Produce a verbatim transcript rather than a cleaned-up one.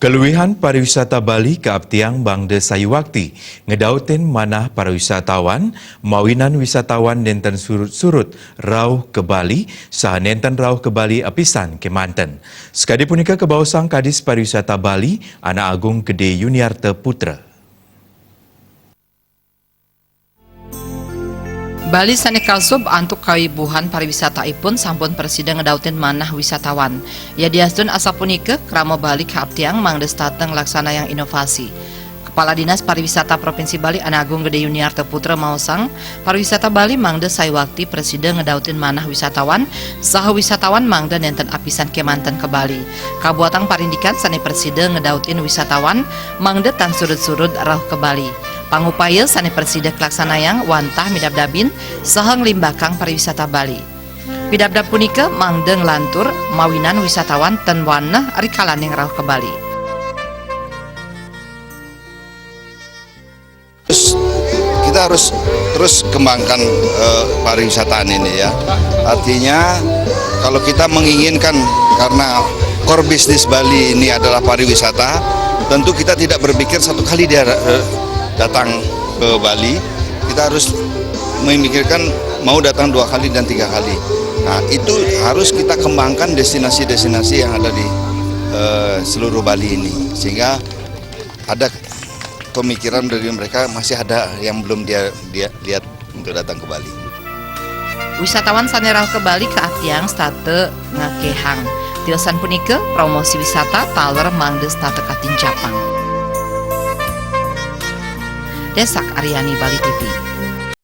Kaluihan pariwisata Bali kaaptiang mangda sayuakti ngedautin manah pariwisatawan, mawinan wisatawan nenten surut-surut rauh ka Bali, saha nenten rauh ka Bali apisan kemanten. Sakadi punika kabaosang Kadis Pariwisata Bali, Anak Agung Gede Yuniarta Putra. Bali sane kasub antuk kawibuhan pariwisataipun sampun prasida ngedautin manah wisatawan. Yadiastun asapunika, krama Bali kaaptiang mangda setata nglaksanayang inovasi. Kepala Dinas Pariwisata Provinsi Bali Anak Agung Gede Yuniarta Putra maosang, pariwisata Bali mangda sayuakti prasida ngedautin manah wisatawan, saha wisatawan mangda nenten apisan kemanten ka Bali. Kabuatang parindikan sane prasida ngedautin wisatawan mangda tan surut-surut rauh ka Bali. Pangupaya sane prasida kalaksanayang wantah midabdabin saha nglimbakang pariwisata Bali. Pidabdab punika mangda nglantur mawinan wisatawan tan waneh rikalaning rauh ka Bali. Terus kita harus terus kembangkan eh, pariwisata ini ya. Artinya kalau kita menginginkan, karena core bisnis Bali ini adalah pariwisata, tentu kita tidak berpikir satu kali dia eh, datang ke Bali. Kita harus memikirkan mau datang dua kali dan tiga kali. Nah, itu harus kita kembangkan destinasi-destinasi yang ada di eh, seluruh Bali ini, sehingga ada pemikiran dari mereka, masih ada yang belum dia dia lihat untuk datang ke Bali. Wisatawan sane rauh ka Bali kaaptiang setata ngakehang. Tiosan punika, promosi wisata taler mangda setata katinjapang. Desak Aryani, Bali T V.